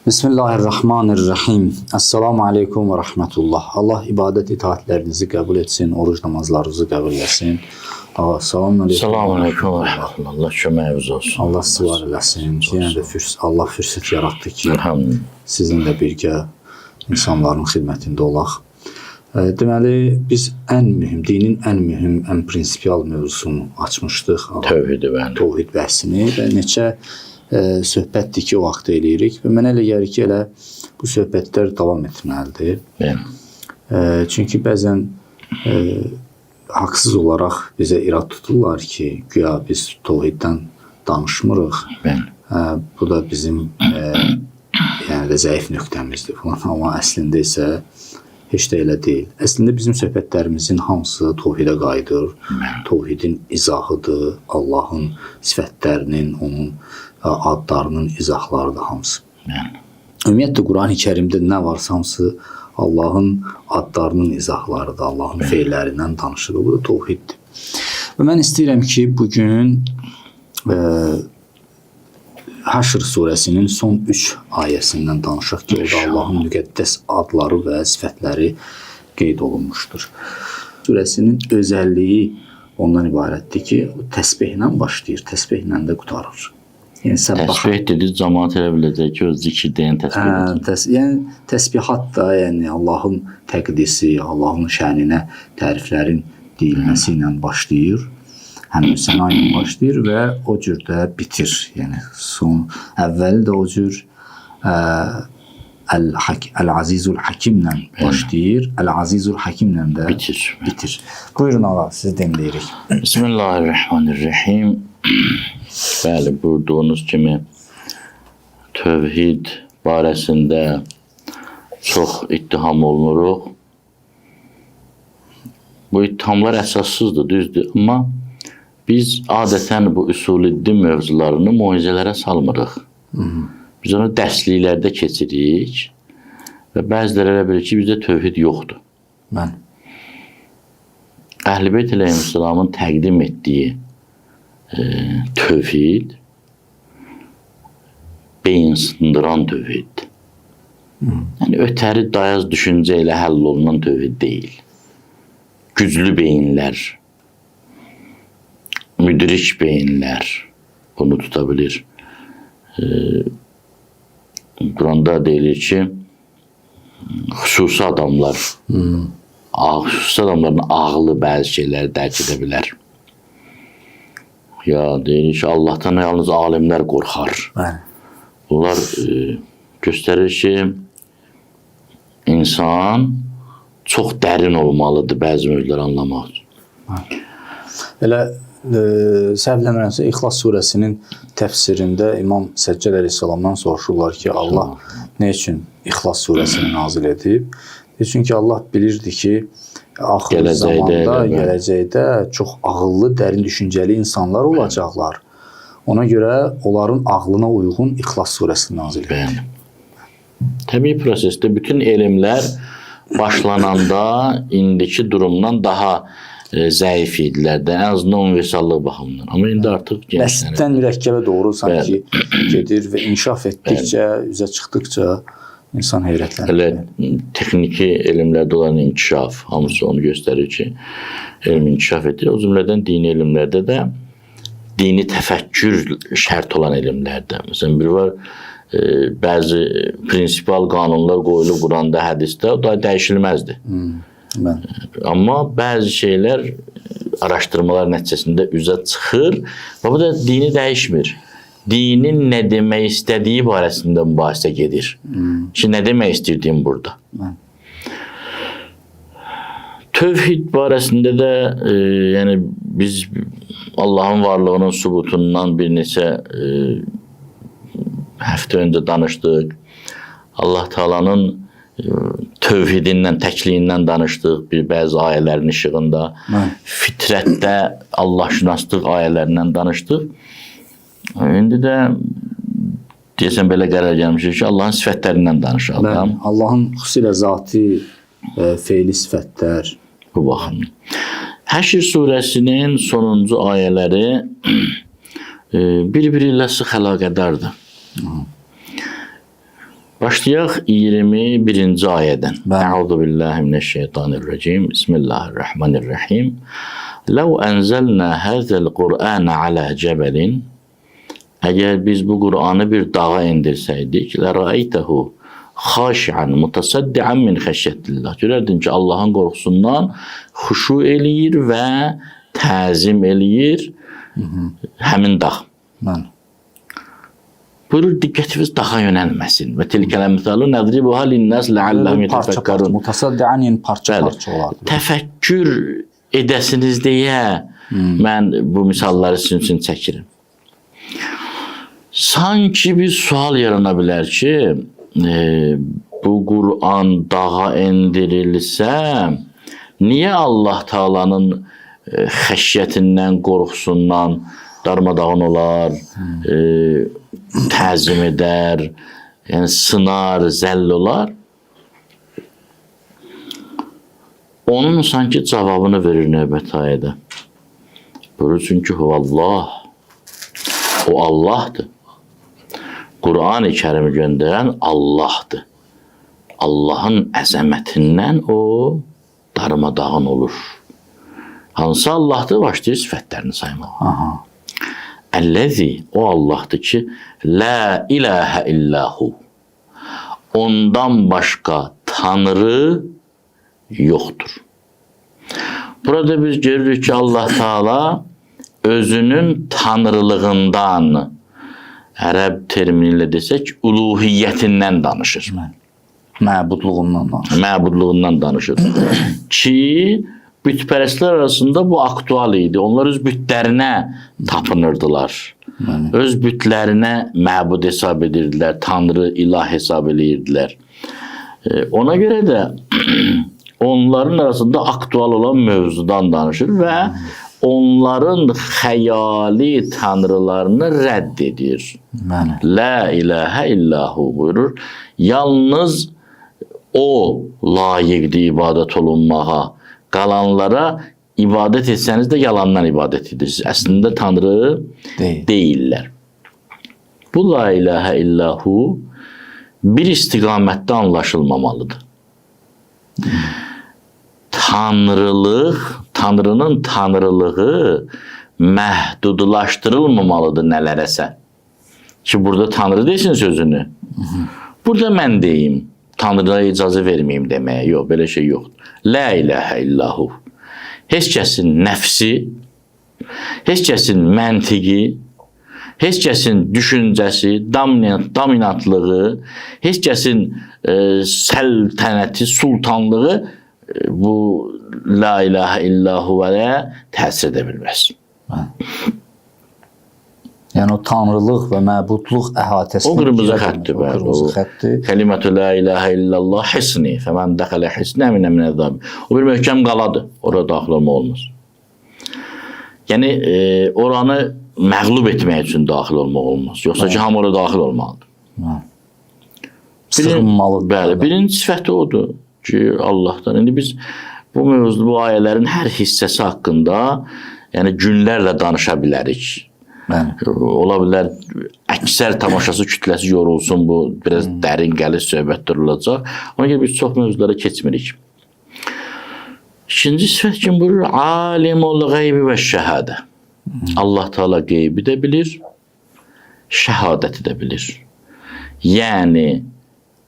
Bismillahirrahmanirrahim. Esselamu aleykum ve rahmetullah. Allah ibadət itaatlərinizi qəbul etsin, oruc namazlarınızı qəbul etsin. Ağa, salam aleykum. Selamun aleyküm ve rahmetullah. Allah köməyiniz olsun. Allah sizi var eləsin. Yenə də Allah fürsət yaratdı ki, Elhamdülillah. sizinlə birgə insanların xidmətində olaq. Deməli, biz ən mühüm, dinin ən mühüm, ən prinsipial mövzusunu açmışdıq. Ağa. Tövhidi bəli. Təvhid bəhsini və neçə söhbətdir ki, o haqda eləyirik və mənə elə gəlir ki, elə bu söhbətlər davam etməlidir. Bəli. Çünki bəzən haqsız olaraq bizə irad tuturlar ki, güya biz təvhiddən danışmırıq. Bəli. Bu da bizim yəni də zəif nöqtəmizdir falan, amma əslində isə heç də elə deyil. Əslində bizim söhbətlərimizin hamısı təvhidə qayıdır. Təvhidin izahıdır, Allahın sifətlərinin, onun adlarının izahlarıdır hamısı. Bəli. Ümumiyyətlə Qurani Kərimdə nə varsa hamısı Allahın adlarının izahlarıdır, Allahın feillərindən danışır. Bu da təvhiddir. Və mən istəyirəm ki, bu gün Həşr surəsinin son 3 ayəsindən danışaq ki, orada Allahın müqəddəs adları və sifətləri qeyd olunmuşdur. Surəsinin özəlliyi ondan ibarətdir ki, o təsbehlə başlayır, təsbehlə də qurtarır. Yəni səbbah. Təsbeh dedi, cəmaət elə biləcək ki, o zikir deyən təsbeh. Yəni təsbihat da, yəni Allahın təqdisi, Allahın şəninə təriflərin deyilməsi ilə başlayır. Həmd səna ilə başlayır və o cür də bitir. Yəni son əvvəli də o cür Əl-Azizul Hakimlə başlayır. Əl-Azizul Hakimlə də bitir. Bitir. Buyurun ağa, sizi dinləyirik. Bismillahirrahmanirrahim. Bəli, buyurduğunuz kimi tövhid barəsində çox ittiham olunuruq. Bu ittihamlar əsassızdır, düzdür, amma biz adətən bu üsul-i din mövzularını moizələrə salmırıq. Biz onu dərsliklərdə keçirik və bəziləri elə bilir ki, bizdə tövhid yoxdur. Bəli. Əhl-i Beyt əleyhissalamın təqdim etdiyi tövhid beyin sındıran tövhiddir. Yəni ötəri dayaz düşüncə ilə həll olunan tövhid deyil. Güclü beyinlər, müdrik beyinlər bunu tuta bilir. Quranda deyilir ki, xüsusi adamlar, xüsusi adamların ağlı bəzi şeyləri dərk edə bilər. Ya deyilir ki, Allahdan yalnız alimlər qorxar. Bəli. Bunlar göstərir ki, insan çox dərin olmalıdır bəzi mövzuları anlamaq üçün. Elə səhv eləmirəmsə İxlas surəsinin təfsirində İmam Səccad əleyhissalamdan soruşurlar ki, Allah nə üçün İxlas surəsini nazil edib? Çünki Allah bilirdi ki, axır gələcəkdə, zamanda, gələcəkdə çox ağıllı, dərin düşüncəli insanlar olacaqlar. Ona görə onların ağlına uyğun İxlas surəsini nazil etdi. Bəli. Təbii prosesdə bütün elmlər başlananda indiki durumdan daha zəif idilər də, ən azından universallıq baxımından. Amma indi artıq genişlənir. Bəsitdən mürəkkəbə doğru sanki gedir və inkişaf etdikcə, üzə çıxdıqca insan heyrətlənir. Elə texniki elmlərdə olan inkişaf hamısı onu göstərir ki, elm inkişaf edir. O cümlədən dini elmlərdə də dini təfəkkür şərt olan elmlərdə. Məsələn, bir var bəzi prinsipal qanunlar qoyulub Quranda, hədisdə, o da dəyişilməzdir. Bəli. Amma bəzi şeylər araşdırmalar nəticəsində üzə çıxır və bu da dini dəyişmir. Dinin nə demək istədiyi barəsində mübahisə gedir. Ki, nə demək istəyir din burada? Bəli. Tövhid barəsində də yəni biz Allahın varlığının sübutundan bir neçə həftə öncə danışdıq. Allah Taala'nın tövhidindən, təkliyindən danışdıq bir bəzi ayələrin işığında. Bəli. Fitrətdə Allahşünaslıq ayələrindən danışdıq. İndi də deyəsən belə qərar gəlmişik ki, Allahın sifətlərindən danışaq. Bəli. Allahın xüsusilə zati, feili sifətlər. Bu baxımdan. Həşr surəsinin sonuncu ayələri bir-biri ilə sıx əlaqədardır. Başlayaq 21-ci ayədən. Bəli. Əuzu billahi mineşşeytanirracim. Bismillahirrahmanirrahim. Ləv ənzəlnə həzəl Qur'ana alə cəbəlin. Əgər biz bu Qur'anı bir dağa endirsəydik, lərəeytəhu xaşian mutasaddian min xəşyətillah. Görərdin ki, Allahın qorxusundan xuşu eləyir və təzim eləyir həmin dağ. Bəli. Buyurur, diqqətiniz dağa yönəlməsin. Və tilkəl əmsalu nədribuha linnas ləalləhum Parça-parça, yetəfəkkərun. mutasaddian yəni parça-parça olardı. Təfəkkür edəsiniz deyə mən bu misalları sizin üçün çəkirəm. Sanki bir sual yarana bilər ki, bu Qur'an dağa endirilsə, niyə Allah Taala'nın xəşyətindən, qorxusundan darmadağın olar, təzim edər, yəni sınar, zəll olar? Onun sanki cavabını verir növbəti ayədə. Buyurur, çünki huvallah, o Allahdır. Qur'an-ı Kərimi göndərən Allahdır. Allahın əzəmətindən o darmadağın olur. Hansı Allahdır? Başlayır sifətlərini saymağa. Aha. Əlləzi, o Allahdır ki, la ilahə illahu. Ondan başqa tanrı yoxdur. Burada biz görürük ki, Allah Teala özünün tanrılığından, ərəb termini ilə desək, uluhiyyətindən danışır. Məbudluğundan danışır. Məbudluğundan danışır. Ki, bütpərəstlər arasında bu aktual idi. Onlar öz bütlərinə tapınırdılar. Bəli. Öz bütlərinə məbud hesab edirdilər, tanrı, ilah hesab edirdilər. Ona görə də onların arasında aktual olan mövzudan danışır və onların xəyali tanrılarını rədd edir. Bəli. La ilahə illahu buyurur. Yalnız o layiqdir ibadət olunmağa. Qalanlara ibadət etsəniz də yalandan ibadət edirsiniz. Əslində tanrı Deyil. deyillər. Bu la ilahə illahu bir istiqamətdə anlaşılmamalıdır. Tanrılıq, Tanrının tanrılığı məhdudlaşdırılmamalıdır nələrəsə. Ki burada Tanrı desin sözünü. Burada mən deyim, Tanrıya icazə verməyim deməyə. Yox, belə şey yoxdur. La ilahə illahu. Heç kəsin nəfsi, heç kəsin məntiqi, heç kəsin düşüncəsi, dominantlığı, heç kəsin səltənəti, sultanlığı bu la ilahə illahu və təsir edə bilməz. Yəni o tanrılıq və məbudluq əhatəsinə O qırmızı girə xətdir, bilməz. O bəli. qırmızı xətdir. Kəlimətü la ilahə illallah hisni. Fəmən dəxələ hisnə minə minəzzab. O bir möhkəm qaladır. Ora daxil olmaq olmaz. Yəni oranı məğlub etmək üçün daxil olmaq olmaz. Yoxsa ki, hamı ora daxil olmalıdır. Sığınmalıdır. Bəli, birinci sifəti odur ki, Allahdan. İndi biz bu mövzu, bu ayələrin hər hissəsi haqqında yəni günlərlə danışa bilərik. Bəli. Ola bilər əksər tamaşaçı kütləsi yorulsun, bu biraz dərin qəliz söhbətlər olacaq. Ona görə biz çox mövzulara keçmirik. İkinci sifət kim buyurur? Alimul qeybi və şəhadə. Allah Teala qeybi də bilir, şəhadəti də bilir. Yəni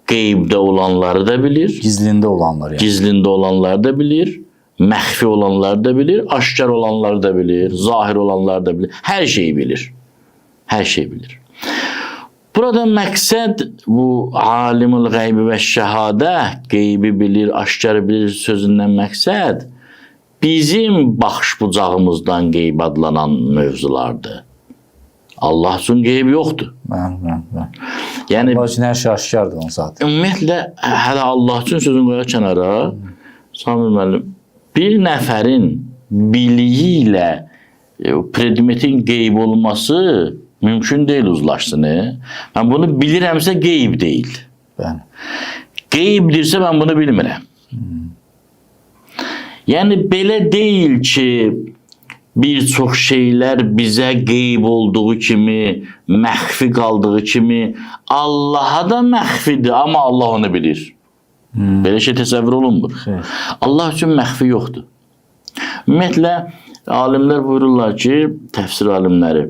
qeybdə olanları da bilir, Gizlində olanlar yəni. gizlində olanları da bilir, məxfi olanları da bilir, aşkar olanları da bilir, zahir olanları da bilir. Hər şeyi bilir. Hər şeyi bilir. Burada məqsəd bu alimul qeybi və şəhadə, qeybi bilir, aşkar bilir sözündən məqsəd bizim baxış bucağımızdan qeyb adlanan mövzulardır. Allah üçün qeyb yoxdur. Bəli, bəli, bəli. Yəni Allah üçün hər şey aşkardır onun zaten. ümumiyyətlə hələ Allah üçün sözünü qoyaq kənara, Samir müəllim, bir nəfərin biliyi ilə predmetin qeyb olması mümkün deyil uzlaşsın. Mən bunu bilirəmsə qeyb deyil. Bəli. Qeybdirsə mən bunu bilmirəm. Yəni belə deyil ki, Bir çox şeylər bizə qeyb olduğu kimi, məxfi qaldığı kimi Allaha da məxfidir, amma Allah onu bilir. Belə şey təsəvvür olunmur. Xeyr. Allah üçün məxfi yoxdur. Ümumiyyətlə alimlər buyururlar ki, təfsir alimləri,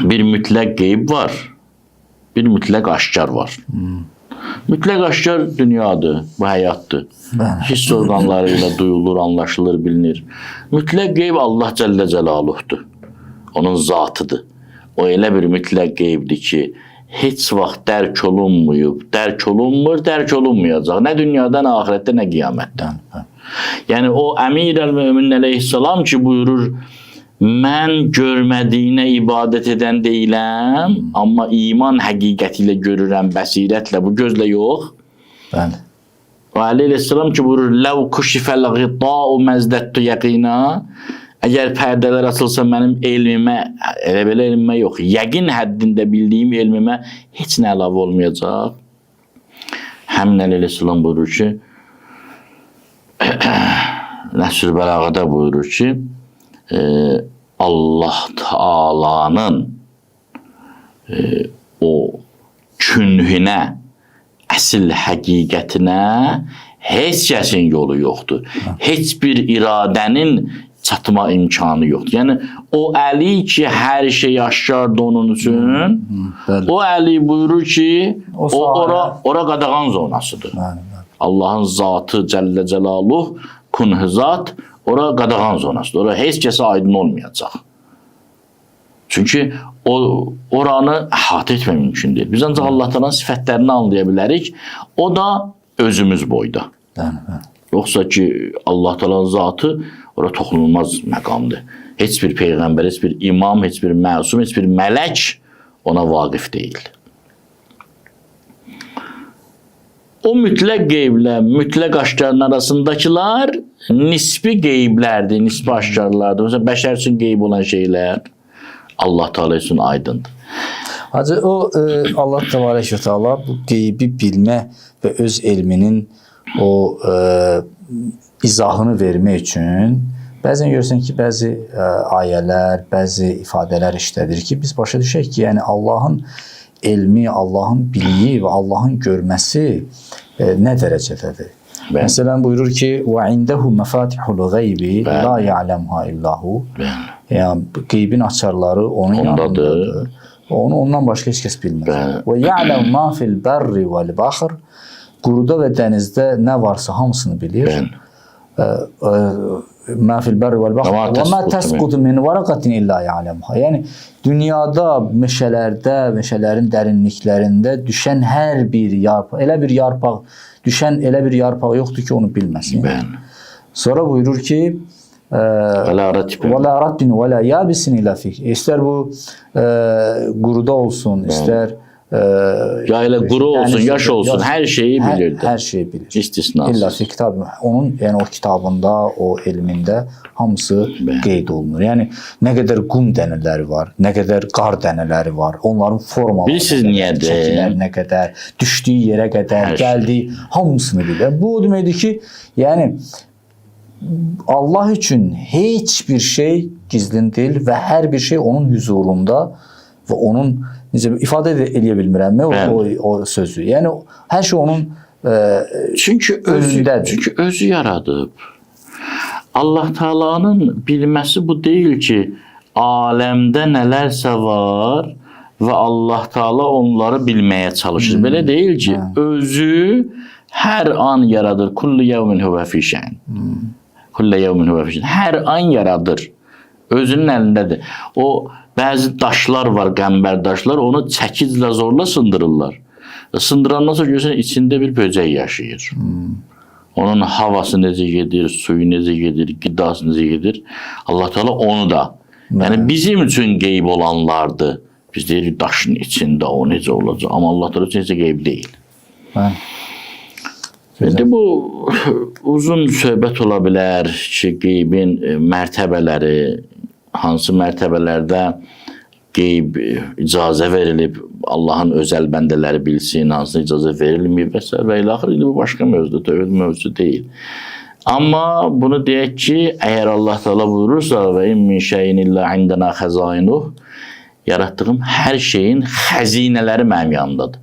bir mütləq qeyb var, bir mütləq aşkar var. Mütləq aşkar dünyadır, bu həyatdır. Bəli. Hiss orqanları ilə duyulur, anlaşılır, bilinir. Mütləq qeyb Allah Cəllə Cəlaluhdur. Onun zatıdır. O elə bir mütləq qeybdir ki, heç vaxt dərk olunmayıb, dərk olunmur, dərk olunmayacaq. Nə dünyada, nə axirətdə, nə qiyamətdə. Bəli, bəli. Yəni o Əmir əl-Möminin əleyhissalam ki buyurur, mən görmədiyinə ibadət edən deyiləm, amma iman həqiqəti ilə görürəm, bəsirətlə, bu gözlə yox. Bəli. Və Əli əleyhissalam ki buyurur, "Ləv kuşifəl ğita'u məzdəttu yəqina." Əgər pərdələr açılsa mənim elmimə, elə belə elmimə yox, yəqin həddində bildiyim elmimə heç nə əlavə olmayacaq. Həmin Əli əleyhissalam buyurur ki, Nəhsül Bəlağədə buyurur ki, Allah Taala'nın o künhünə, əsl həqiqətinə heç kəsin yolu yoxdur. Heç bir iradənin çatma imkanı yoxdur. Yəni o Əli ki, hər şey aşkardır onun üçün. Bəli. O Əli buyurur ki, O o sahə. ora qadağan zonasıdır. Bəli, bəli. Allahın zatı Cəllə Cəlaluh, kunh zat, ora qadağan zonasıdır. Ora heç kəsə aydın olmayacaq. Çünki o oranı əhatə etmək mümkün deyil. Biz ancaq Allah Taala'nın sifətlərini anlaya bilərik. O da özümüz boyda. Bəli, bəli. Yoxsa ki Allah Taala'nın zatı ora toxunulmaz məqamdır. Heç bir peyğəmbər, heç bir imam, heç bir məsum, heç bir mələk ona vaqif deyil. O mütləq qeyblə mütləq aşkarın arasındakılar nisbi qeyblərdir, nisbi aşkarlardır. Məsələn, bəşər üçün qeyb olan şeylər Allah Teala üçün aydındır. Hacı o Allah Təbarək və Təala bu qeybi bilmə və öz elminin o izahını vermək üçün bəzən görürsən ki, bəzi ayələr, bəzi ifadələr işlədir ki, biz başa düşək ki, yəni Allahın elmi, Allahın biliyi və Allahın görməsi nə dərəcədədir? Bəli. Məsələn buyurur ki, "Və indehu məfatihul qeybi la ya'lemuha illahu." Bəli. Yəni qeybin açarları onun Ondadır. yanındadır. Onu ondan başqa heç kəs bilməz. Bəli. Və ya'lem ma fil berri vel bahr. Quruda və dənizdə nə varsa hamısını bilir. Bəli. Ma fil berri vel bahr Və ma və ma təsqutu təsqutu min varaqatin illa ya'lemuha. Yəni dünyada meşələrdə, meşələrin dərinliklərində düşən hər bir yarpaq, elə bir yarpaq, düşən elə bir yarpaq yoxdur ki, onu bilməsin. Bəli. Sonra buyurur ki, Və la ratibə. Və la ratbin və la yabisin illa fi. İstər bu quruda olsun, istər Ya elə quru olsun, dənizdə, yaş olsun, hər şeyi bilirdi. Hər şeyi bilir. İstisnasız. İlla fi kitab. Onun yəni o kitabında, o elmində hamısı Bəli. qeyd olunur. Yəni nə qədər qum dənələri var, nə qədər qar dənələri var, onların formaları, Bilirsiniz nə qədər, niyədir? çəkiləri nə qədər, düşdüyü yerə qədər, Hər şey. gəldiyi hamısını bilir. Bu o deməkdir ki, yəni Allah üçün heç bir şey gizlin deyil və hər bir şey onun hüzurunda və onun necə ifadə eləyə bilmirəm o, Bəli. o sözü. Yəni hər şey onun Çünki özü, Önündədir. çünki özü yaradıb. Allah Taala'nın bilməsi bu deyil ki, aləmdə nələrsə var və Allah Taala onları bilməyə çalışır. Belə deyil ki, özü hər an yaradır. Kullu yevmin huve fi şən. Kullu yevmin huve fi şən. Hər an yaradır. Özünün əlindədir. O bəzi daşlar var, qəmbər daşlar, onu çəkiclə zorla sındırırlar. Sındırandan sonra görürsən içində bir böcək yaşayır. Onun havası necə gedir, suyu necə gedir, qidası necə gedir. Allah Teala onu da. Yəni bizim üçün qeyb olanlardır. Biz deyirik daşın içində o necə olacaq, amma Allah Teala üçün heç də qeyb deyil. Bəli. İndi bu uzun söhbət ola bilər ki, qeybin mərtəbələri, hansı mərtəbələrdə qeyb icazə verilib, Allahın özəl bəndələri bilsin, hansına icazə verilməyib və s. və ilaxır. İndi bu başqa mövzudur, tövhid mövzusu deyil. Amma bunu deyək ki, əgər Allah Teala buyurursa və in min şeyin illə indena xəzainuh, yaratdığım hər şeyin xəzinələri mənim yanımdadır.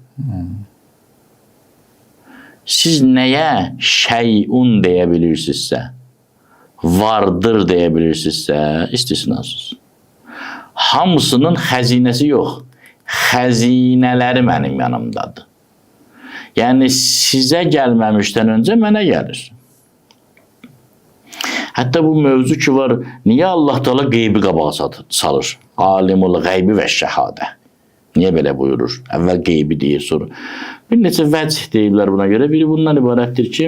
Siz nəyə şeyun deyə bilirsinizsə, vardır deyə bilirsinizsə, istisnasız. Hamısının xəzinəsi yox, xəzinələri mənim yanımdadır. Yəni sizə gəlməmişdən öncə mənə gəlir. Hətta bu mövzu ki var, niyə Allah Teala qeybi qabağa salır? Alimul qeybi və şəhadə. Niyə belə buyurur? Əvvəl qeybi deyir, sonra. Bir neçə vəch deyiblər buna görə. Biri bundan ibarətdir ki,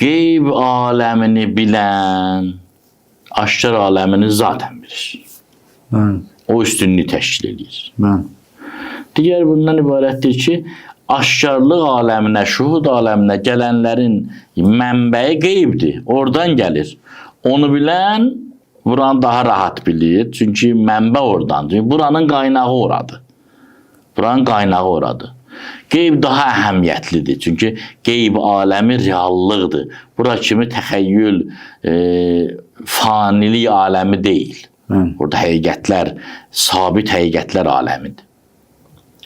qeyb aləmini bilən, aşkar aləmini zaten bilir. Bəli. O üstünlüyü təşkil edir. Bəli. Digər bundan ibarətdir ki, aşkarlıq aləminə, şuhud aləminə gələnlərin mənbəyi qeybdir. Oradan gəlir. Onu bilən buranı daha rahat bilir. Çünki mənbə oradandır. Çünki buranın qaynağı oradır. Buranın qaynağı oradır. Qeyb daha əhəmiyyətlidir. Çünki qeyb aləmi reallıqdır. Bura kimi təxəyyül, fanilik aləmi deyil. Bəli. Orada həqiqətlər, sabit həqiqətlər aləmidir.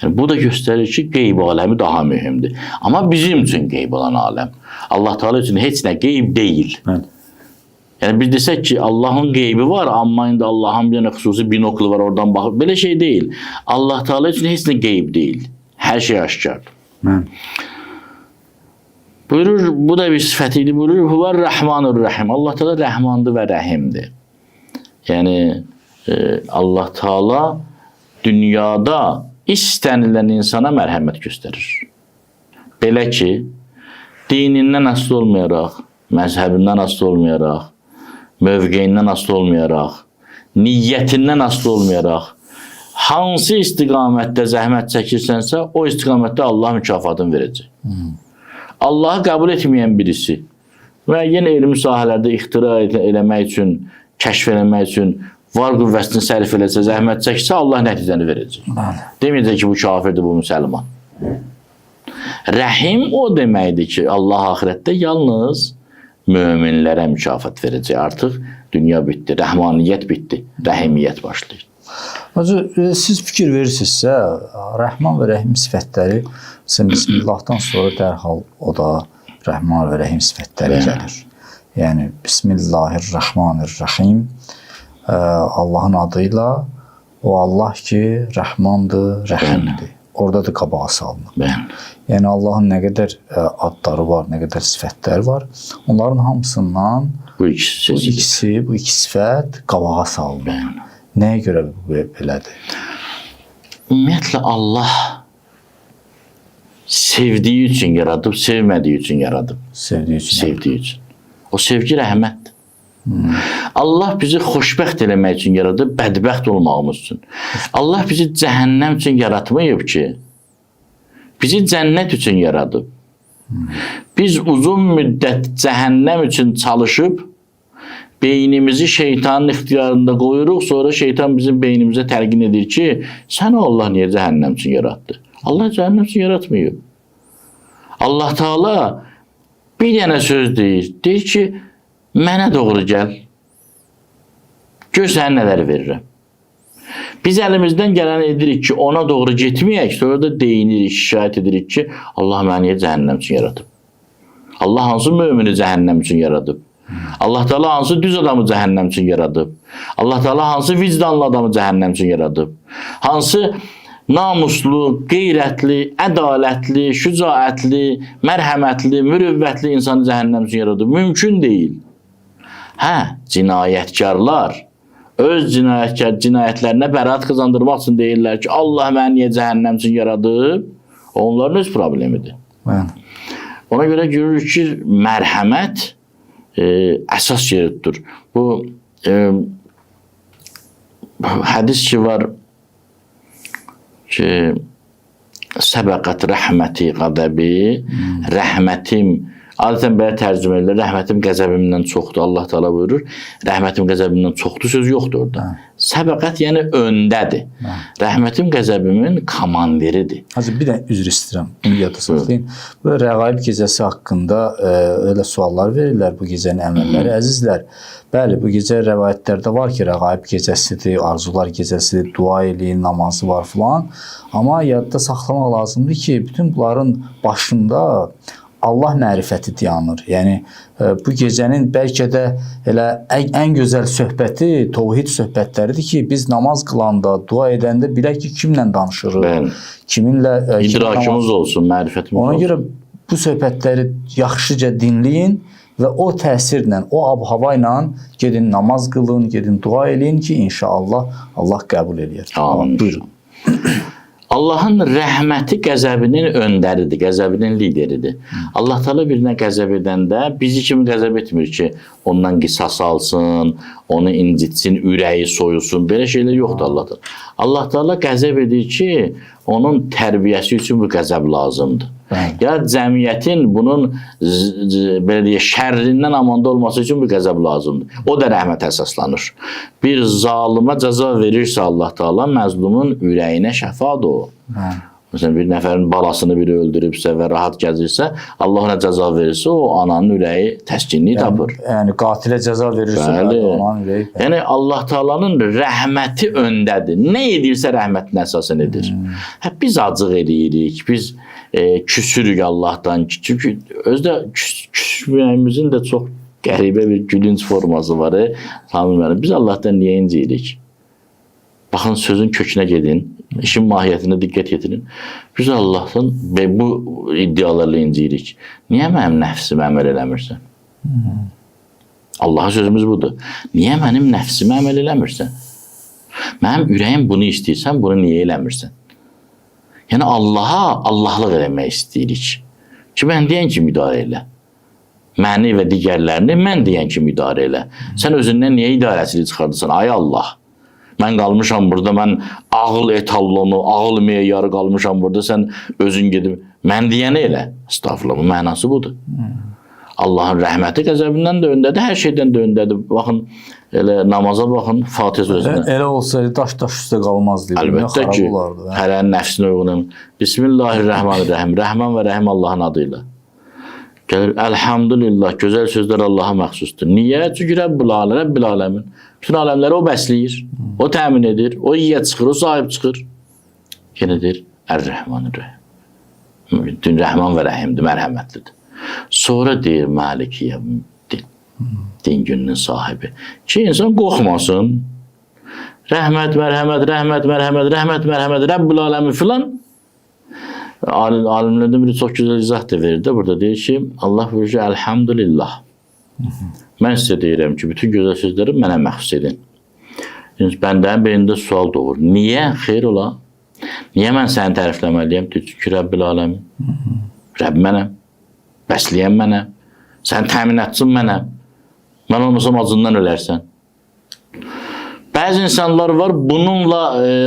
Yəni, bu da göstərir ki, qeyb aləmi daha mühümdür. Amma bizim üçün qeyb olan aləm. Allah Teala üçün heç nə qeyb deyil. Bəli. Yəni biz desək ki, Allahın qeybi var, amma indi Allahın bir dənə xüsusi binoklu var, oradan baxır. Belə şey deyil. Allah Teala üçün heç nə qeyb deyil. Hər şey aşkardır. Bəli. Buyurur, bu da bir sifəti idi. Buyurur, Huvər-Rəhmanur-Rəhim. Allah Teala Rəhmandır və Rəhimdir. Yəni Allah Teala dünyada istənilən insana mərhəmət göstərir. Belə ki, dinindən asılı olmayaraq, məzhəbindən asılı olmayaraq, mövqeyindən asılı olmayaraq, niyyətindən asılı olmayaraq, hansı istiqamətdə zəhmət çəkirsənsə, o istiqamətdə Allah mükafatını verəcək. Allahı qəbul etməyən birisi və yenə elmi sahələrdə ixtira eləmək üçün, kəşf eləmək üçün var qüvvəsini sərf eləsə, zəhmət çəksə, Allah nəticəni verəcək. Bəli. Deməyəcək ki, bu kafirdir, bu müsəlman. Rəhim o deməkdir ki, Allah axirətdə yalnız möminlərə mükafat verəcək. Artıq dünya bitdi, rəhmaniyyət bitdi, rəhimiyyət başlayır. Hacı, siz fikir verirsinizsə, Rəhman və Rəhim sifətləri, məsələn, Bismillahdan sonra dərhal o da Rəhman və Rəhim sifətləri gəlir. Yəni, Bismillahirrahmanirrahim, Allahın adıyla o Allah ki, Rəhmandır, Rəhimdir. Orada da qabağa salınır. Bəli. Yəni, Allahın nə qədər adları var, nə qədər sifətləri var, onların hamısından Bu ikisi bu seçilir. ikisi, bu iki sifət qabağa salınır. Bəli. Nəyə görə bu belədir? Ümumiyyətlə Allah sevdiyi üçün yaradıb, sevmədiyi üçün yaradıb. Sevdiyi üçün. Sevdiyi üçün. O sevgi rəhmətdir. Allah bizi xoşbəxt eləmək üçün yaradıb, bədbəxt olmağımız üçün. Allah bizi cəhənnəm üçün yaratmayıb ki, bizi cənnət üçün yaradıb. Biz uzun müddət cəhənnəm üçün çalışıb, beynimizi şeytanın ixtiyarında qoyuruq, sonra şeytan bizim beynimizə təlqin edir ki, sən Allah niyə cəhənnəm üçün yaratdı? Allah cəhənnəm üçün yaratmayıb. Allah Teala bir dənə söz deyir. Deyir ki, mənə doğru gəl. Gör sənə nələr verirəm. Biz əlimizdən gələni edirik ki, ona doğru getməyək, sonra da deyinirik, şikayət edirik ki, Allah məni niyə cəhənnəm üçün yaradıb? Allah hansı mümini cəhənnəm üçün yaradıb? Allah Teala hansı düz adamı cəhənnəm üçün yaradıb? Allah Teala hansı vicdanlı adamı cəhənnəm üçün yaradıb? Hansı namuslu, qeyrətli, ədalətli, şücaətli, mərhəmətli, mürüvvətli insanı cəhənnəm üçün yaradıb? Mümkün deyil. Hə, cinayətkarlar öz cinayətlərinə bəraət qazandırmaq üçün deyirlər ki, Allah məni niyə cəhənnəm üçün yaradıb? Onların öz problemidir. Bəli. Ona görə görürük ki, mərhəmət əsas yeri tutur. Bu hədis ki var ki, səbəqət rəhməti qədəbi, rəhmətim, adətən belə tərcümə edilir, rəhmətim qəzəbimdən çoxdur, Allah Teala buyurur, rəhmətim qəzəbimdən çoxdur, söz yoxdur orada. Səbəqət yəni öndədir. Hə. Rəhmətim qəzəbimin komandiridir. Hacı, bir də üzr istəyirəm. Bunu yadda saxlayın. Bu Rəğaib gecəsi haqqında elə suallar verirlər bu gecənin əməlləri. Əzizlər, bəli, bu gecə rəvayətlərdə var ki, Rəğaib gecəsidir, arzular gecəsidir, dua eləyin, namazı var filan. Amma yadda saxlamaq lazımdır ki, bütün bunların başında Allah mərifəti dayanır. Yəni bu gecənin bəlkə də elə ən gözəl söhbəti təvhid söhbətləridir ki, biz namaz qılanda, dua edəndə bilək ki, kimlə danışırıq, Bəli. Kiminlə idrakımız olsun, mərifətimiz Ona olsun. görə bu söhbətləri yaxşıca dinləyin və o təsirlə, o ab-hava ilə gedin namaz qılın, gedin dua eləyin ki, inşallah Allah qəbul eləyər. Amin. Buyurun. Allahın rəhməti qəzəbinin öndəridir, qəzəbinin lideridir. Allah Teala birinə qəzəb edəndə bizi kimi qəzəb etmir ki, ondan qisas alsın, onu incitsin, ürəyi soyulsun. Belə şeylər yoxdur Allahda. Allah Teala qəzəb edir ki, onun tərbiyəsi üçün bu qəzəb lazımdır. Bəli. Ya cəmiyyətin bunun belə deyək, şərrindən amanda olması üçün bu qəzəb lazımdır. O da rəhmətə əsaslanır. Bir zalıma cəza verirsə Allah Teala məzlumun ürəyinə şəfadır o. Hə. Məsələn, bir nəfərin balasını biri öldürübsə və rahat gəzirsə, Allah ona cəza verirsə, o ananın ürəyi təskinlik tapır. Yəni qatilə cəza verirsə, Bəli. ananın ürəyi. Yəni Allah Taala'nın rəhməti öndədir. Nə edirsə rəhmətin əsasən edir. Hə, biz acıq eləyirik, biz küsürük Allahdan. Çünki özdə küsməyimizin də çox qəribə bir gülünc forması var. Samir müəllim, biz Allahdan niyə inciyirik? Baxın, sözün kökünə gedin, işin mahiyyətinə diqqət yetirin. Biz Allahdan bu iddialarla inciyirik. Niyə mənim nəfsimə əməl eləmirsən? Allahın sözümüz budur. Niyə mənim nəfsimə əməl eləmirsən? Mənim ürəyim bunu istəyirsən, bunu niyə eləmirsən? Yəni Allaha Allahlıq eləmək istəyirik. Ki, mən deyən kimi idarə elə. Məni və digərlərini mən deyən kimi idarə elə. Sən özündən niyə idarəçilik çıxardırsan? Ay Allah! Mən qalmışam burada, mən ağıl etalonu, ağıl meyarı qalmışam burada, sən özün gedib, mən deyəni elə. Estağfurullah, bu mənası budur. Allahın rəhməti qəzəbindən də öndədir, hər şeydən də öndədir. Baxın, elə namaza baxın, Fatihə sözünə. Elə olsaydı daş daş üstə qalmazdı. Əlbəttə ki, hərənin nəfsinə uyğun. Bismillahirrahmanirrahim. Rəhman və Rəhim Allahın adıyla. Gəlir, əlhamdülillah, gözəl sözlər Allaha məxsusdur. Niyə? Çünki Rəbbül aləmin, Rəbbül aləmin. Bütün aləmləri o bəsləyir, o təmin edir, o yiyə çıxır, o sahib çıxır. Yenə deyir, Ər-Rəhmanir-Rəhim. Bütün Rəhman və Rəhimdir, mərhəmətlidir. Sonra deyir, Maliki yevmiddin, din gününün sahibi. Ki, insan qorxmasın. Rəhmət, mərhəmət, rəhmət, mərhəmət, rəhmət, mərhəmət, Rəbbül aləmin filan. Alimlərdən biri çox gözəl izah da verir də. Burada deyir ki, Allah buyurur ki, əlhamdülillah. Mən sizə deyirəm ki, bütün gözəl sözləri mənə məxsus edin. Yəni, bəndənin beynində sual doğur. Niyə? Xeyr ola. Niyə mən səni tərifləməliyəm? Çünki Rəbbül aləmin. Rəbb mənəm. Bəsləyən mənəm. Sən təminatçın mənəm. Mən olmasam acından ölərsən. Bəzi insanlar var, bununla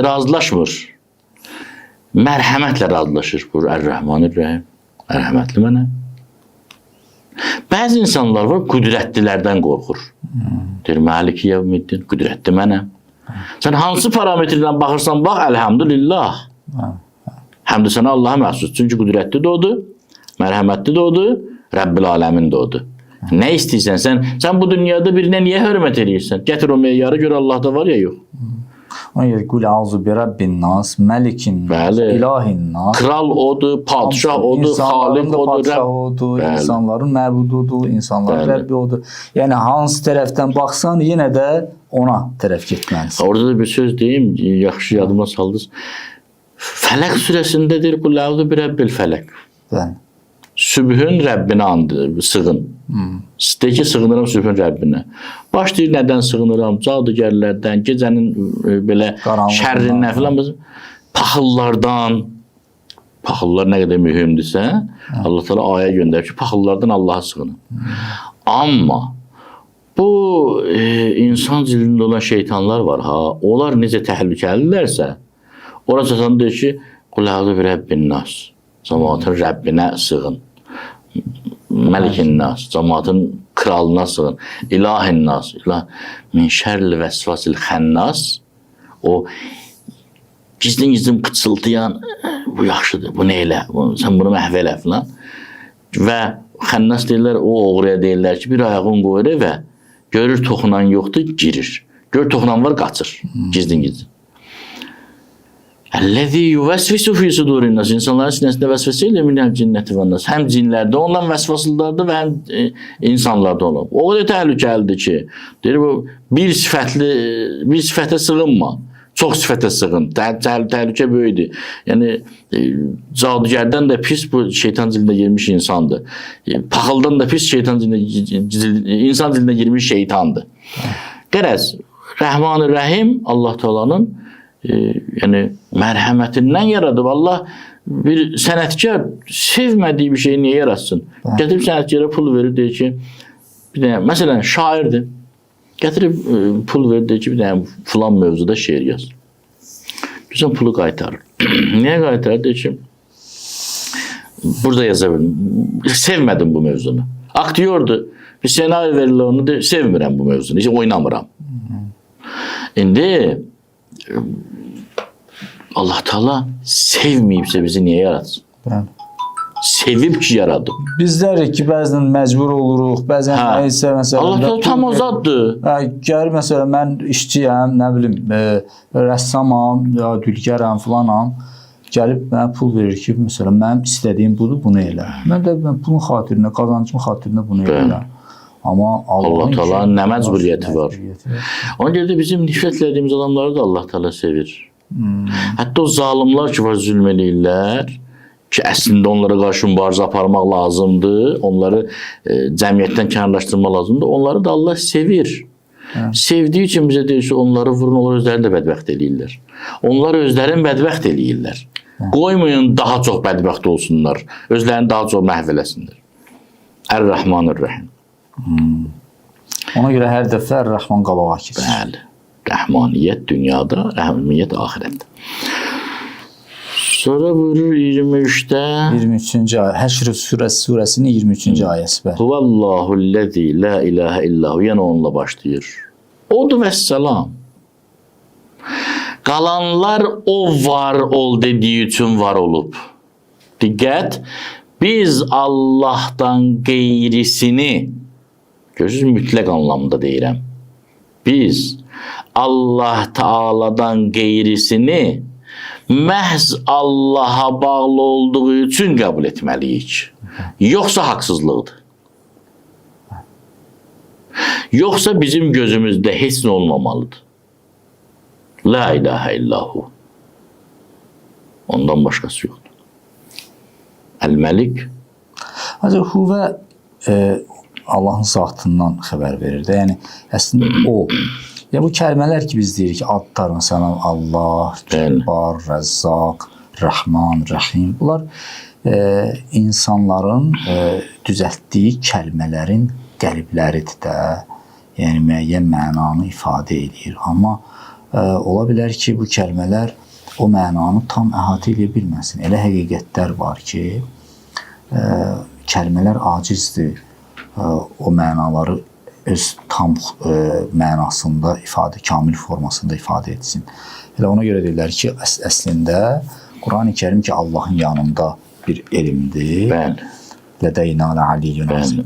razılaşmır. Mərhəmətlə razılaşır. Buyur, Ər-Rəhmanir-Rəhim. Mərhəmətli mənəm. Bəzi insanlar var, qüdrətlilərdən qorxur. Deyir, Maliki yevmiddin, qüdrətli mənəm. Sən hansı parametrlə baxırsan, bax, əlhamdülillah. Həmd sənə Allaha məxsus. Çünki qüdrətli də odur, mərhəmətli də odur, Rəbbil aləmin də odur. Nə istəyirsən sən? Sən bu dünyada birinə niyə hörmət eləyirsən? Gətir o meyarı, gör Allahda var ya yox. Ona görə qul auzu bi rabbin nas, məlikin nas, ilahin nas. Kral odur, padşah odur, xaliq odur, padşahı odur, Bəli. insanların məbududur, insanların Bəli. Rəbbi odur. Yəni hansı tərəfdən baxsan, yenə də ona tərəf getməlisən. Orada da bir söz deyim, yaxşı yadıma saldınız. Fələq surəsində deyir, qul auzu bi rabbil fələq. Bəli. Sübhün Rəbbinə and, sığın. De ki, sığınıram sübhün Rəbbinə. Başlayır nədən sığınıram? Cadugərlərdən, gecənin belə şərrindən filan. Paxıllardan. Paxıllar nə qədər mühümdürsə, Allah Teala ayə göndərib ki, paxıllardan Allaha sığının. Amma bu insan cildində olan şeytanlar var ha, onlar necə təhlükəlilərsə, ora çatan deyir ki, qul əuzu bi rəbbin nas. Cəmaatın Rəbbinə sığın. Məlikin nas, cəmaatın kralına sığın. İlahin nas, ilah min şərril vəsvasil xənnas. O gizlin-gizlin pıçıldayan, bu yaxşıdır, bu nə elə, sən bunu məhv elə filan. Və xənnas deyirlər, o oğruya deyirlər ki, bir ayağını qoyur evə, görür toxunan yoxdur, girir. Görür toxunan var, qaçır. Gizlin-gizlin. Əlləzi yuvəsvisu fi sudurin nas. İnsanların sinəsində vəsvəsə eləyir minəl cinnəti və nas. Həm cinlərdə olan vəsvəsələrdə və həm insanlarda olan. O qədər təhlükəlidir ki, deyir bu bir sifətli, bir sifətə sığınma. Çox sifətə sığın. Təhlükə böyükdür. Yəni cadugərdən də pis bu şeytan cildinə girmiş insandır. Paxıldan da pis şeytan cildinə, insan cildinə girmiş şeytandır. Qərəz, Rəhman-ı Rəhim Allah Taala'nın yəni mərhəmətindən yaradıb. Allah bir sənətkar sevmədiyi bir şeyi niyə yaratsın? Gətirib sənətkara pul verir, deyir ki, bir dənə, məsələn, şairdir. Gətirib pul verir, deyir ki, bir dənə filan mövzuda şeir yaz. Görürsən, pulu qaytarır. Niyə qaytarır? Deyir ki, burada yaza bilmirəm. Sevmədim bu mövzunu. Aktyordur. Bir senaryo verirlər onu, deyir, sevmirəm bu mövzunu, heç oynamıram. İndi Allah Teala sevməyibsə bizi niyə yaratsın? Bəli. Sevib ki yaradıb. Bizlərik ki, bəzən məcbur oluruq, bəzən Hə. nəyisə məsələn. Allah Teala tam azaddır. Hə, gəlir məsələn mən işçiyəm, nə bilim, rəssamam, ya dülgərəm, filanam. Gəlib mənə pul verir ki, məsələn, mənim istədiyim budur, bunu elə. Mən də mən pulun xatirinə, qazancımın xatirinə bunu eləyirəm. Amma Allah Allahın Teala'nın nə məcburiyyəti var? Ona görə də bizim nifrət elədiyimiz adamları da Allah Teala sevir. Hətta o zalimlar ki var zülm eləyirlər, ki əslində onlara qarşı mübarizə aparmaq lazımdır, onları cəmiyyətdən kənarlaşdırmaq lazımdır. Onları da Allah sevir. Sevdiyi üçün bizə deyir ki, onları vurun, onlar özlərini də bədbəxt eləyirlər. Onlar özlərini bədbəxt eləyirlər. Qoymayın daha çox bədbəxt olsunlar. Özlərini daha çox məhv eləsinlər. Ər-Rəhmanir-Rəhim. Ona görə hər dəfə Ər-Rəhman qabağa keçir. Bəli. Rəhmaniyyət dünyada, rəhmiyyət axirətdə. Sonra buyurur 23-də 23-cü ayə, Həşr surəsinin 23-cü ayəsi bəli. Huvallahu-ləzi la ilahə illahu. Yenə onunla başlayır. Odur vəssalam. Qalanlar o var ol dediyi üçün var olub. Diqqət, biz Allahdan qeyrisini, görürsünüz mütləq anlamda deyirəm. Biz Allah Taala'dan qeyrisini məhz Allaha bağlı olduğu üçün qəbul etməliyik. Yoxsa haqsızlıqdır. Yoxsa bizim gözümüzdə heç nə olmamalıdır. La ilahə illahu. Ondan başqası yoxdur. Əl-Məlik. Ancaq huvə Allahın zatından xəbər verir də. Yəni əslində o. Yəni bu kəlmələr ki biz deyirik ki, adlar məsələn Allah, Cəbbar, Rəzzaq, Rəhman, Rəhim. Bunlar insanların düzəltdiyi kəlmələrin qəlibləridir də. Yəni müəyyən mənanı ifadə edir. Amma ola bilər ki, bu kəlmələr o mənanı tam əhatə edə bilməsin. Elə həqiqətlər var ki, kəlmələr acizdir o mənaları öz tam mənasında ifadə, kamil formasında ifadə etsin. Elə ona görə deyirlər ki, əslində Qurani-Kərim ki, Allahın yanında bir elmdir. Bəli. Lədəynə ləaliyyun azim.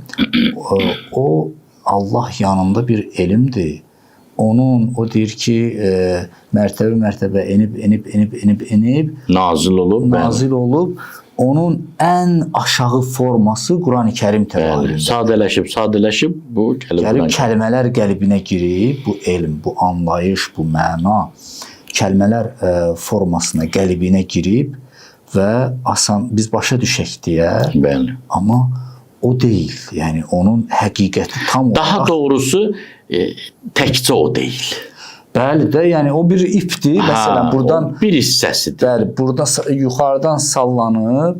O Allah yanında bir elmdir. Onun, o deyir ki, mərtəbə-mərtəbə enib, nazil olub, nazil olub. Onun ən aşağı forması Qurani-Kərim təvahüründə. Sadələşib, bu gəlib kəlmələr qəlbinə girib, bu elm, bu anlayış, bu məna kəlmələr formasına, qəlbinə girib və asan biz başa düşək deyə. Bəli. Amma o deyil. Yəni onun həqiqəti tam olaraq. Daha doğrusu təkcə o deyil. Bəli də, yəni o bir ipdir. Məsələn, buradan bir hissəsidir. Bəli, burada yuxarıdan sallanıb,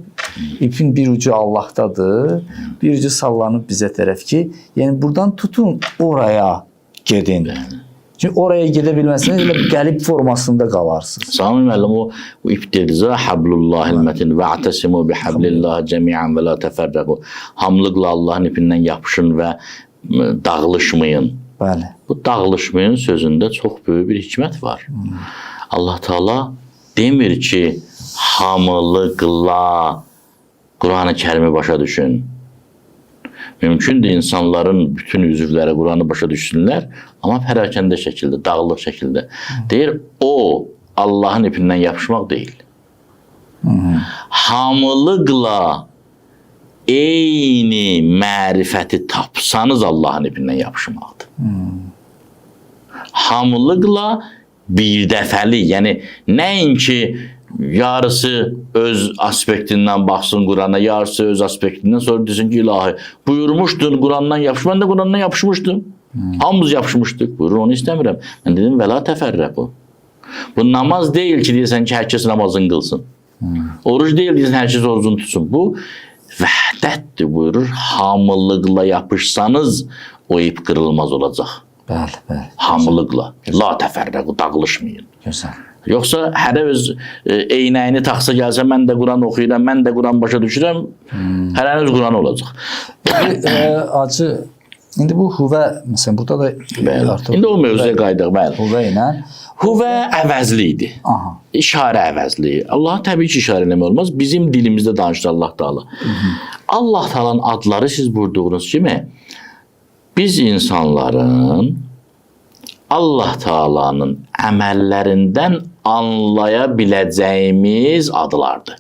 ipin bir ucu Allahdadır, bir ucu sallanıb bizə tərəf ki, yəni buradan tutun oraya gedin. Bəli. Çünki oraya gedə bilməsəniz elə qəlib formasında qalarsınız. Sami müəllim o ip dediniz, hablullahil mətin və atəsimu bihablillahi cəmi'an və la təfərrəqu. Hamlıqla Allahın ipindən yapışın və dağılışmayın. Bəli. Bu dağılışmayın sözündə çox böyük bir hikmət var. Allah Teala demir ki, hamılıqla Qur'an-ı Kərimi başa düşün. Mümkündür insanların bütün üzvləri Qur'anı başa düşsünlər, amma pərakəndə şəkildə, dağılıq şəkildə. Deyir, o Allahın ipindən yapışmaq deyil. Hamılıqla eyni mərifəti tapsanız Allahın ipindən yapışmaqdır. Hamılıqla bir dəfəlik, yəni nəinki yarısı öz aspektindən baxsın Qurana, yarısı öz aspektindən sonra desin ki, ilahi, buyurmuşdun Qurandan yapış, mən də Qurandan yapışmışdım. Hamımız yapışmışdıq. Buyurur, onu istəmirəm. Mən dedim, vəla təfərrəqu. Bu namaz deyil ki, deyirsən ki, hər kəs namazını qılsın. Oruc deyil, deyirsən, hər kəs orucunu tutsun. Bu vəhdətdir, buyurur. Hamılıqla yapışsanız o ip qırılmaz olacaq. Bəli, bəli. Hamılıqla. La təfərrəqu, dağılışmayın. Gözəl. Yoxsa hərə öz eynəyini taxsa gəlsə, mən də Quran oxuyuram, mən də Quran başa düşürəm, hərənin öz Quranı olacaq. Acı, indi bu huvə, məsələn, burada da Bəli. artıq İndi o mövzuya qayıdaq, bəli. Huvə ilə Huvə əvəzli idi. Aha. İşarə əvəzli. Allah təbii ki, işarə eləmək olmaz. Bizim dilimizdə danışır Allah Taala. Allah Taala'nın adları siz buyurduğunuz kimi biz insanların Allah Taala'nın əməllərindən anlaya biləcəyimiz adlardır.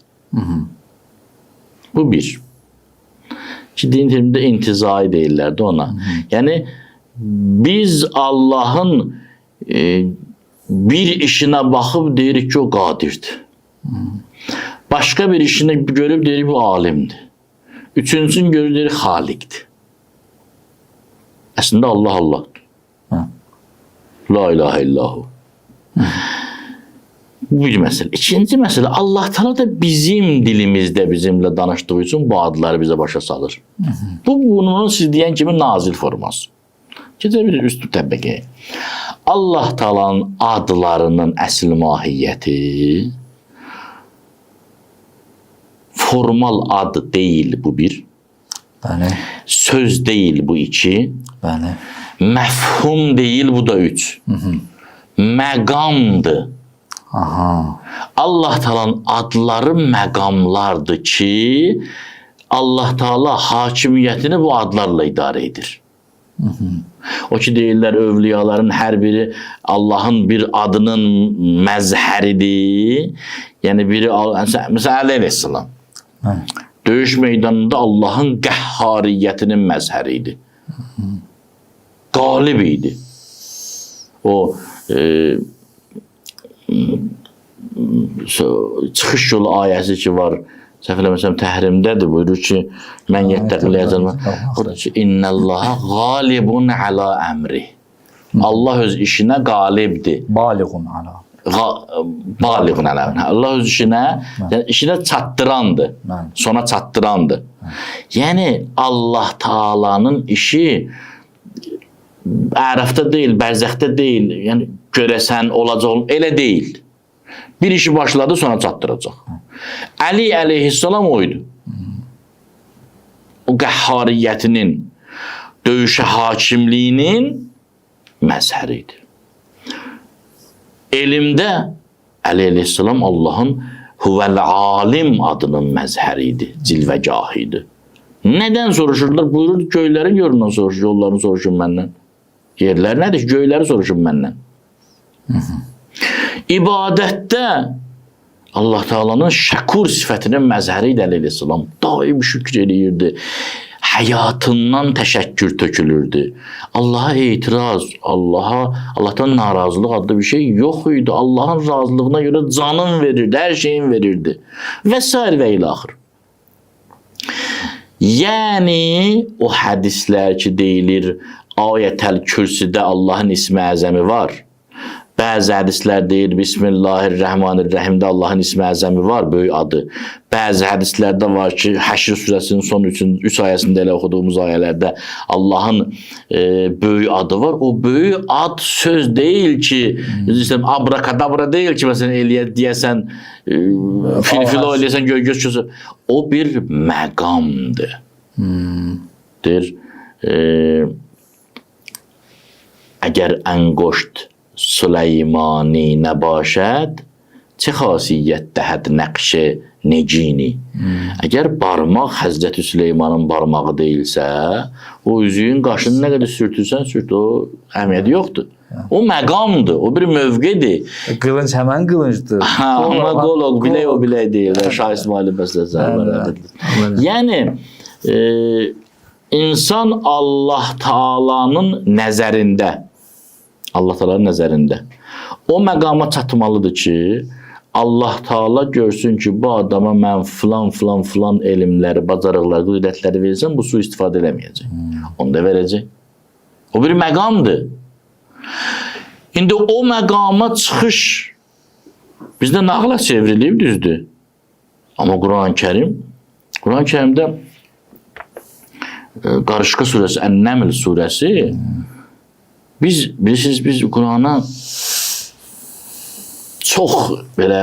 Bu bir. Ki din dilində intizai deyirlər də ona. Yəni biz Allahın bir işinə baxıb deyirik ki, o qadirdir. Başqa bir işini görüb deyirik bu alimdir. Üçüncüsünü görüb deyirik xaliqdir. Əslində Allah Allahdır. Hə. La ilahe illahu. Bu bir məsələ. İkinci məsələ, Allah Teala da bizim dilimizdə bizimlə danışdığı üçün bu adları bizə başa salır. Bu, bunun siz deyən kimi nazil forması. Gecə bir üstü təbəqəyə. Allah Taala'nın adlarının əsl mahiyyəti formal ad deyil bu bir. Bəli. Söz deyil bu iki. Bəli. Məfhum deyil bu da üç. Məqamdır. Aha. Allah Taala'nın adları məqamlardır ki, Allah Taala hakimiyyətini bu adlarla idarə edir. O ki deyirlər övliyaların hər biri Allahın bir adının məzhəridir. Yəni biri məsələn Əli əleyhissalam. Döyüş meydanında Allahın qəhhariyyətinin məzhəri idi. Qalib idi. O çıxış yolu ayəsi ki var, səhv eləməsəm Təhrimdədir, buyurur ki, mən yettəqləyəcəm. Buyurur ki, İnnəllaha qalibun əla əmri. Allah öz işinə qalibdir. Baliğun əla. Baliğun əla əmri. Allah öz işinə, yəni işinə çatdırandır. Sona çatdırandır. Yəni Allah Taala'nın işi Ərəfdə deyil, bərzəxdə deyil. Yəni görəsən olacaq, elə deyil. Bir işi başladı, sonra çatdıracaq. Əli əleyhissalam o idi. O qəhhariyyətinin, döyüşə hakimliyinin məzhəri idi. Elmdə Əli əleyhissalam Allahın Huvəl alim adının məzhəri idi, cilvəgahı idi. Nədən soruşurlar? Buyurur, göylərin yolundan soruşur, yollarını soruşun məndən. Yerlər nədir? Göyləri soruşun məndən. İbadətdə Allah Taala'nın şəkur sifətinin məzhəri idi Əli əleyhissalam. Daim şükür eləyirdi. Həyatından təşəkkür tökülürdü. Allaha etiraz, Allahdan narazılıq adlı bir şey yox idi. Allahın razılığına görə canın verirdi, hər şeyin verirdi. Və sair və ilaxır. Yəni o hədislər ki deyilir, Ayətəl Kürsüdə Allahın ismi əzəmi var. Bəzi hədislər deyir, Bismillahirrahmanirrahimdə Allahın ismi əzəmi var, böyük adı. Bəzi hədislərdə var ki, Həşr surəsinin son 3 ayəsində elə oxuduğumuz ayələrdə Allahın böyük adı var. O böyük ad söz deyil ki, istəyirəm, abrakadabra deyil ki, məsələn, eləyə deyəsən, filfilo eləyəsən, göy göz gözü. O bir məqamdır. Deyir, Əgər ənquşt Süleymani nəbaşəd, çə xasiyyət dəhəd nəqşi necini. Əgər barmaq Həzrəti Süleymanın barmağı deyilsə, o üzüyün qaşını nə qədər sürtürsən sürt, o əhəmiyyəti yoxdur. O məqamdır, o bir mövqedir. Qılınc həmən qılıncdır. Ha, amma qol o, bilək o bilək deyil. Şah İsmailin məsələsi var. Yəni insan Allah Taala'nın nəzərində, Allah Taala'nın nəzərində o məqama çatmalıdır ki, Allah Taala görsün ki, bu adama mən filan filan filan elmləri, bacarıqları, qüdrətləri versəm, bu sui-istifadə eləməyəcək. Onu da verəcək. O bir məqamdır. İndi o məqama çıxış bizdə nağıla çevrilib, düzdür. Amma Quran-ı Quran-ı Kərimdə Qarışqa surəsi, Ən-Nəml surəsi, biz bilirsiniz, biz Qurana çox belə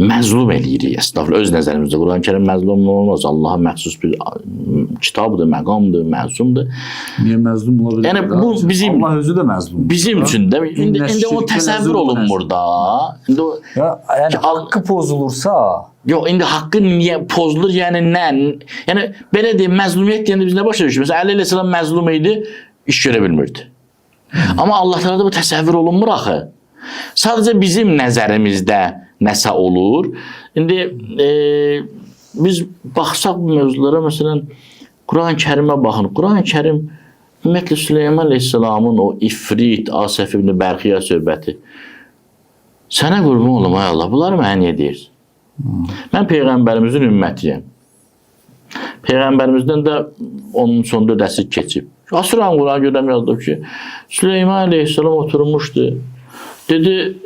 məzlum eləyirik, əstəğfurullah, öz nəzərimizdə Quran-ı Kərim məzlum olmaz. Allaha məxsus bir kitabdır, məqamdır, məsumdur. Niyə məzlum ola bilər? Yəni bu bizim Allah özü də məzlumdur. Bizim üçün də indi o təsəvvür olunmur da. İndi o ya, yəni haqqı pozulursa, yox, indi haqqı niyə pozulur? Yəni nə? Yəni belə deyim, məzlumiyyət deyəndə biz nə başa düşürük? Məsələn, Əli əleyhissalam məzlum idi, iş görə bilmirdi. Amma Allah Təala'da bu təsəvvür olunmur axı. Sadəcə bizim nəzərimizdə nəsə olur. İndi biz baxsaq bu mövzulara, məsələn, Quran-ı Kərimə baxın. Quran-ı Kərim ümumiyyətlə Süleyman əleyhissalamın o İfrit, Asəf ibn Bərxiya söhbəti. Sənə qurban olum ay Allah, bunları mənə niyə deyirsən? Mən peyğəmbərimizin ümmətiyəm. Peyğəmbərimizdən də onun sonda əsr keçib. Asıram Quran görəm yazdım ki, Süleyman əleyhissalam oturmuşdu. Dedi,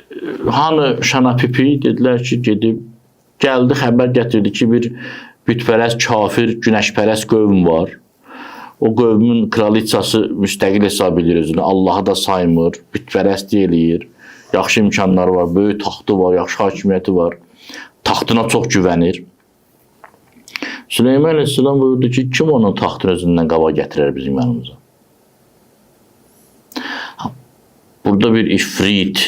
hanı Şanapipi? Dedilər ki, gedib, gəldi, xəbər gətirdi ki, bir bütpərəst, kafir, günəşpərəst qövm var. O qövmün kraliçası müstəqil hesab edir özünü, Allahı da saymır, bütpərəst eləyir. Yaxşı imkanları var, böyük taxtı var, yaxşı hakimiyyəti var. Taxtına çox güvənir. Süleyman əleyhissalam buyurdu ki, kim onun taxtını özündən qaba gətirər bizim yanımıza? Burada bir ifrit,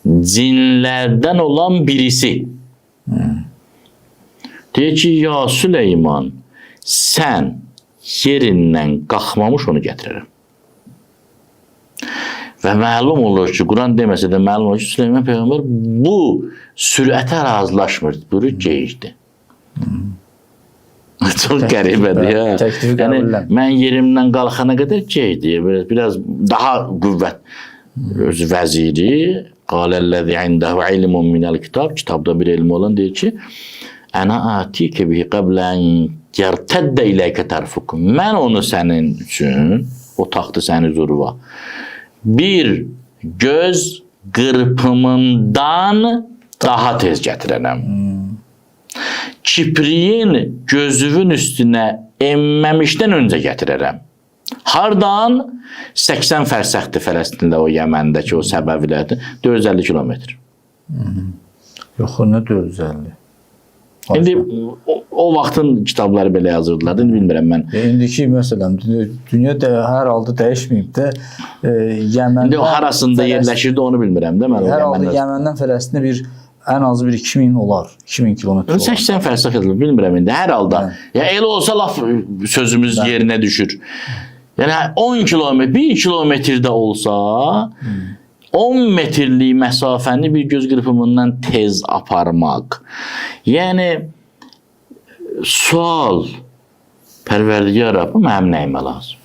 cinlərdən olan birisi. Deyir ki, ya Süleyman, sən yerindən qalxmamış onu gətirərəm. Və məlum olur ki, Quran deməsə də məlum olur ki, Süleyman Peyğəmbər bu sürətə razılaşmır. Buyurur, geyikdi. Çox qəribədir ya. Yəni, mən yerimdən qalxana qədər geydi. Biraz daha qüvvət. Öz vəziri, qaləl-ləzi indəhu ilmun minəl kitab, kitabda bir elmi olan deyir ki, ənə atikə bihi qəblən yərtəddə iləykə tərfuk. Mən onu sənin üçün, o taxtı sənin hüzuruva, bir göz qırpımından daha tez gətirərəm. Kipriyin gözünün üstünə enməmişdən öncə gətirərəm. Hardan? 80 fərsəxdir Fələstində, o Yəməndəki o Səbə vilayəti, 450 kilometr. Yox, nə 450? İndi o vaxtın kitabları belə yazırdılar, indi bilmirəm mən. İndiki məsələn, dünya də hər halda dəyişməyib də, Yəməndən... İndi o harasında yerləşirdi onu bilmirəm də mən. Hər halda Yəməndən Fələstinə bir ən azı bir 2000 olar, 2000 kilometr olar. 80 fərsəx edilir, bilmirəm indi, hər halda. Ya elə olsa laf sözümüz yerinə düşür. Yəni 10 kilometr, 1 kilometrdə olsa, 10 metrlik məsafəni bir göz qırpımından tez aparmaq. Yəni sual, Pərverdigara, bu mənim nəyimə lazım?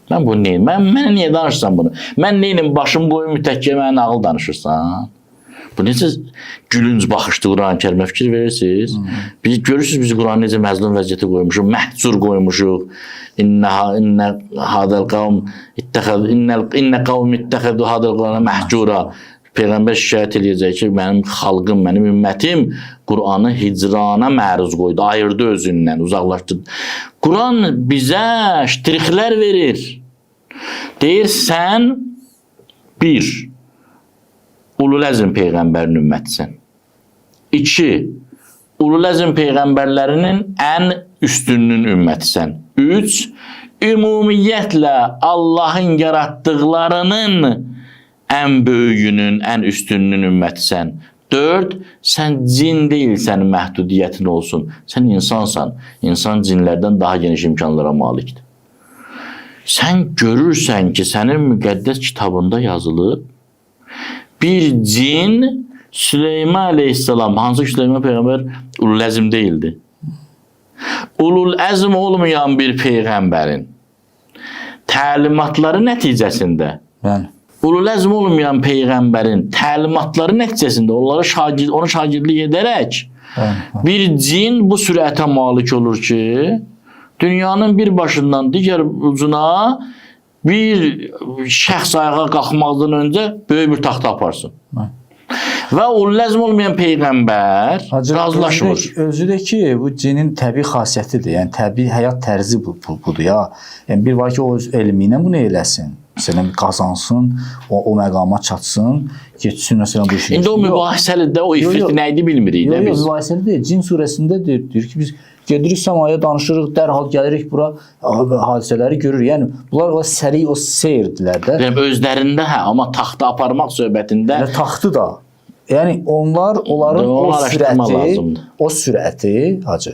Mən bunu neyim? Mənə niyə danışırsan bunu? Mən neyim? Başım qoyum mütəkkəyə, mənə nağıl danışırsan? Bu necə gülünc baxışdır Quran-ı Kərimə, fikir verirsiniz? Biz görürsünüz, biz Quranı necə məzlum vəziyyətə qoymuşuq, məhcur qoymuşuq. İnnə hadəl qavm ittəxəz innə qavm ittəxəzu hadəl Qurana məhcura. Peyğəmbər şikayət eləyəcək ki, mənim xalqım, mənim ümmətim Qur'anı hicrana məruz qoydu, ayırdı özündən, uzaqlaşdırdı. Quran bizə ştrixlər verir. Deyir, sən bir, Ulul Əzm peyğəmbərin ümmətisən. 2, Ulul Əzm peyğəmbərlərinin ən üstününün ümmətisən. 3, Ümumiyyətlə Allahın yaratdıqlarının ən böyüyünün, ən üstününün ümmətisən. 4. Sən cin deyilsən, məhdudiyyətin olsun. Sən insansan. İnsan cinlərdən daha geniş imkanlara malikdir. Sən görürsən ki, sənin müqəddəs kitabında yazılıb, bir cin Süleyman əleyhissalam, hansı ki Süleyman peyğəmbər ulul əzm deyildi. Ulul əzm olmayan bir peyğəmbərin təlimatları nəticəsində, Bəli. ulul əzm olmayan peyğəmbərin təlimatları nəticəsində onlara şagird, onu şagirdlik edərək Bəli. bir cin bu sürətə malik olur ki, dünyanın bir başından digər ucuna bir şəxs ayağa qalxmazdan öncə böyük bir taxta aparsın. Bəli. Və ulul əzm olmayan peyğəmbər Hacı, razılaşmır. Özü də ki, bu cinin təbii xasiyyətidir. Yəni təbii həyat tərzi budur ya. Yəni bir var ki, o öz elmi ilə bunu eləsin. Məsələn, qazansın, o məqama çatsın, getsin məsələn bu işi. İndi o görsün. mübahisəli də o Yox, ifrit yox. nə idi bilmirik Yox, də yox, biz. mübahisəli deyil. Cin surəsində deyir ki, biz gedirik səmaya, danışırıq, dərhal gəlirik bura, hadisələri görürük. Yəni bunlar o səri o seyirdirlər də. Yəni özlərində hə, amma taxta aparmaq söhbətində Elə taxtı da. Yəni onlar onların Onu o araşdırma sürəti, lazımdır. o sürəti hacı.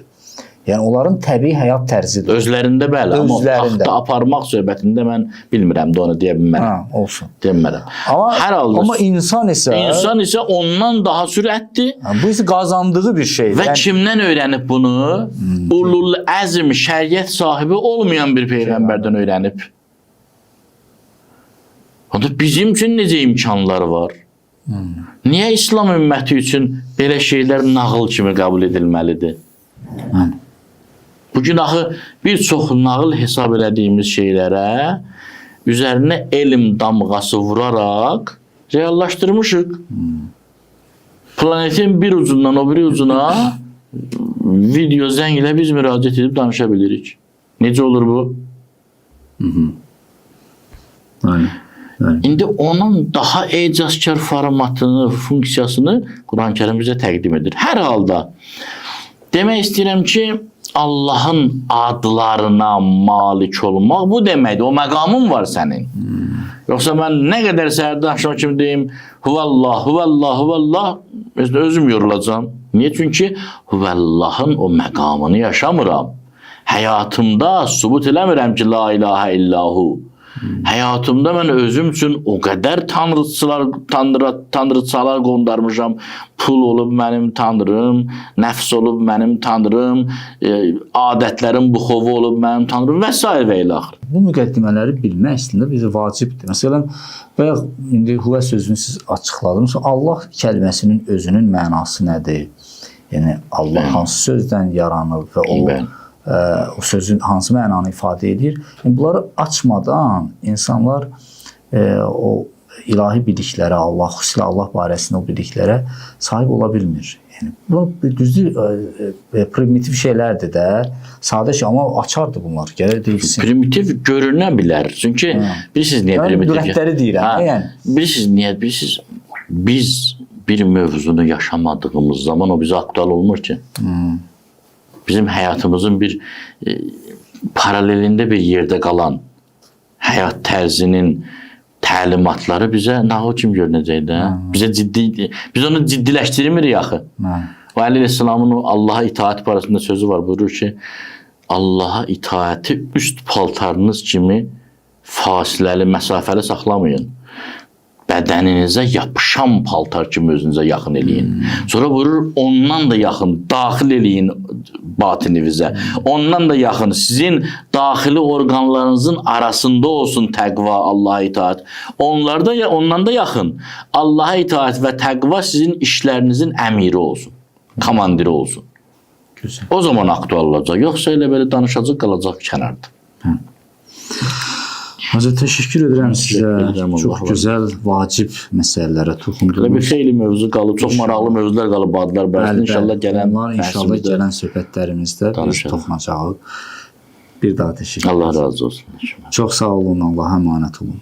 Yəni onların təbii həyat tərzidir. özlərində bəli, amma Özlərində. taxta aparmaq söhbətində mən bilmirəm də onu deyə bilmərəm. Ha, olsun. Deyə bilmərəm. Amma hər halda amma insan isə insan isə ondan daha sürətli Ha, bu isə qazandığı bir şeydir. və Yəni, kimdən öyrənib bunu? Ulul əzm, şəriət sahibi olmayan bir peyğəmbərdən öyrənib. Onda bizim üçün necə imkanlar var? Niyə İslam ümməti üçün belə şeylər nağıl kimi qəbul edilməlidir? Bəli. Bugün axı bir çox nağıl hesab elədiyimiz şeylərə üzərinə elm damğası vuraraq reallaşdırmışıq. Planetin bir ucundan o biri ucuna video zəng ilə biz müraciət edib danışa bilirik. Necə olur bu? Bəli. Bəli. İndi onun daha ecazkar formatını, funksiyasını Quran-Kərim bizə təqdim edir. Hər halda demək istəyirəm ki, Allahın adlarına malik olmaq bu deməkdir. O məqamın var sənin. Yoxsa mən nə qədər səhərdən axşama kimi deyim, huvallah, huvallah, huvallah, özüm yorulacam. Niyə? Çünki huvallahın o məqamını yaşamıram. Həyatımda sübut eləmirəm ki, la ilahə illahu. Həyatımda mən özüm üçün o qədər tanrıçalar qondarmışam. Pul olub mənim tanrım, nəfs olub mənim tanrım, adətlərim buxovu olub mənim tanrım və s. və ilaxır. Bu müqəddimələri bilmək əslində bizə vacibdir. Məsələn, bayaq indi huvə sözünü siz açıqladınız. Allah kəlməsinin özünün mənası nədir? Yəni Allah hansı sözdən yaranıb və o Bəli. o sözün hansı mənanı ifadə edir? Yəni bunları açmadan insanlar o ilahi biliklərə, Allah, xüsusilə Allah barəsində o biliklərə sahib ola bilmir. Yəni bu düzdür, primitiv şeylərdir də, sadə şey, amma açardı bunlar. Gərək deyilsin. Primitiv görünə bilər. Çünki bilirsiniz niyə Mən primitiv? lüğətləri deyirəm, yəni. Bilirsiniz niyə? Bilirsiniz biz bir mövzunu yaşamadığımız zaman o bizə aktual olmur ki. Bizim həyatımızın bir paralelində bir yerdə qalan həyat tərzinin təlimatları bizə nağıl kimi görünəcək də. Bizə ciddi, biz onu ciddiləşdirmirik axı. O Əli əleyhissalamın o Allaha itaət barəsində sözü var. Buyurur ki, Allaha itaəti üst paltarınız kimi fasiləli, məsafəli saxlamayın. Bədəninizə yapışan paltar kimi özünüzə yaxın eləyin. Sonra buyurur, ondan da yaxın, daxil eləyin batinivizə. Ondan da yaxın, sizin daxili orqanlarınızın arasında olsun təqva, Allaha itaət. Ondan da yaxın, Allaha itaət və təqva sizin işlərinizin əmiri olsun, komandiri olsun. Gözəl. O zaman aktual olacaq. Yoxsa elə belə danışacaq, qalacaq kənarda. Hacı, təşəkkür edirəm sizə. Edirəm, Çox Allah gözəl, vacib məsələlərə Elə toxundunuz. bir xeyli mövzu qalıb, çox maraqlı mövzular qalıb adlar barəsində. İnşallah gələn Onlar inşallah bəhsimizdə gələn söhbətlərimizdə biz danışarıq. toxunacağıq. Bir daha təşəkkür. Allah razı olsun. Çox sağ olun, Allaha əmanət olun.